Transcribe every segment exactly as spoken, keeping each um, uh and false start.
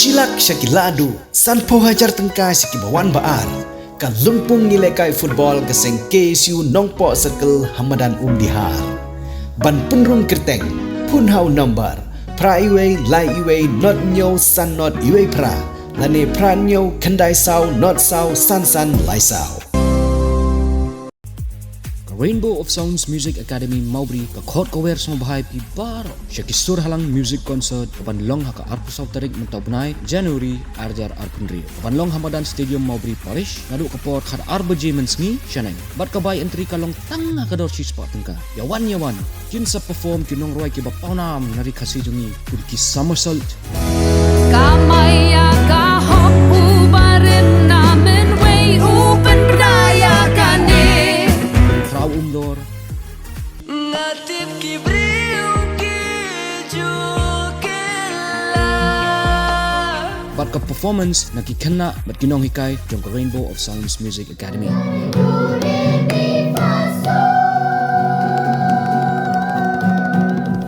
Shi lak sha ki la duh, sanphew hajar tyngka sha ki ba wan ba ar. Ka lympung ngi lehkai football ka seng K S U Nongpoh Circle ha madan Umdihar. Ban pynrung kyrteng, phone ha u number phra wei lai wei not hynñiew san not wei phra, lane phra hynñiew khyndai saw not saw san san lai saw. Ka Rainbow of Sounds Music Academy Mawbri ka khot ka wer sngewbha ïa phi baroh sha ki Sur Halang Music Concert ka ban long ha ka arphew saw tarik mynta u bnai January ar hajar arphew hynriew. Ka ban long ha madan Stadium Mawbri Parish naduh ka por khatar baje mynsngi shaneng. Bad ka bai entry ka long tang ha ka dor shispah tyngka. Ïa wan, ïa wan, kin sa perform ki nongrwai ki ba pawnam na ri Khasi jong ngi, kum ki Somersault, Ka maya ka hok u barim na mynwei u pynbna ïa kane. Phra u Umdor. Nga tip ki briew ki ju kylla. Bad ka performance na ki khynnah bad ki nonghikai jong ka Rainbow of Sounds Music Academy.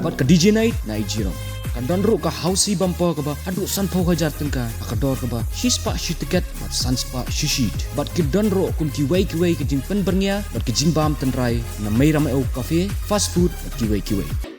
Bad ka D J night na i Jirong. Kan don ruh ka Housie Bumper kaba haduh sanphew hajar tyngka ha ka dor kaba shispah shi tiket bad sanspah shi sheet. Bad ki don ruh kum kiwei kiwei ki jingpynbyrngia bad ki jingbam tynrai na Mei Ramew Cafe, fast food bad kiwei kiwei.